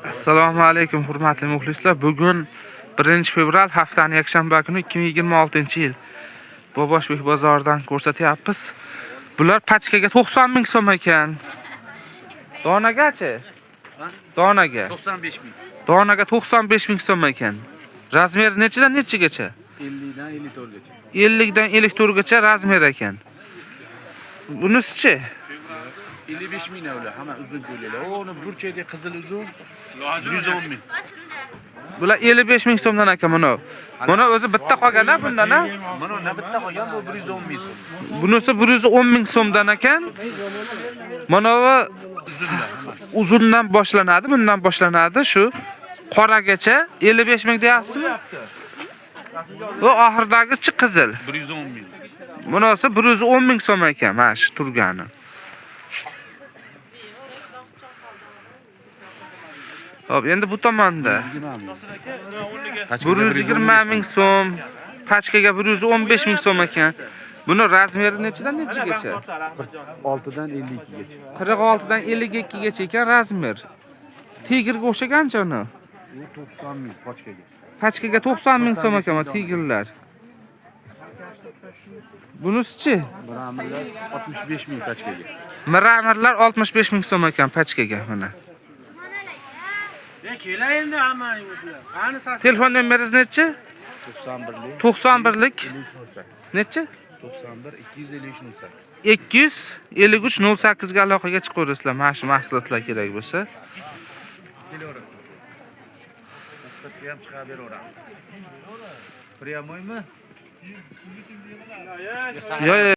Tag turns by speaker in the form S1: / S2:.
S1: Assalomu alaykum, hurmatli muxlislar. Bugun 1-fevral, haftaning yakshanba kuni, 2026-yil. Boboshbek bozoridan ko'rsatyapmiz. Bular pachkaga 90 ming so'm ekan. Donagachi? Donaga.
S2: 95 ming.
S1: Donaga 95 ming so'm ekan. Razmeri nechidan nechagacha?
S2: 50 dan 54 gacha.
S1: 50 dan 54 gacha razmer ekan. Bunisichi?
S2: 55 ming ular, hamma uzun ko'ylaklar. Uni burchakda qizil uzun 110 ming.
S1: Bular 55 ming so'mdan ekan buni. Buni o'zi bitta qolgan-a bundan a?
S2: Mana na bitta qolgan, bu 110 ming so'm.
S1: Bunisi 110 ming so'mdan ekan. Mana bu uzundan boshlanadi, bundan boshlanadi shu qoragacha 55 ming deyapsizmi? Bu oxiridagi qizil.
S2: 110 ming.
S1: Bunisi 110 ming so'm ekan, mana shu turgani. Xo'p, endi bu tomonda 120 ming so'm, pachkaga 115 ming so'm ekan. Buni razmeri nechidan nechagacha?
S2: 6 dan 52 gacha.
S1: 46 dan 52 gacha ekan razmer. Tigrga o'xshagancha uni.
S2: Bu 90 ming pachkaga.
S1: Pachkaga 90 ming so'm ekan bu tigrlar. Bunisichi?
S2: Mramirlar 65 ming pachkaga.
S1: Mramirlar 65 ming so'm ekan pachkaga mana.
S3: Kelay endi hamma. Qani sas.
S1: Telefon nomeringiz nechi?
S2: 91lik
S1: 91lik nechi?
S2: 91 253 08.
S1: 253 08 ga aloqaga chiqaverasizlar mana shu mahsulotlar kerak bo'lsa.
S2: Bittasi ham chiqarib beraveramiz. Pryamoymi?
S1: Yo, yo.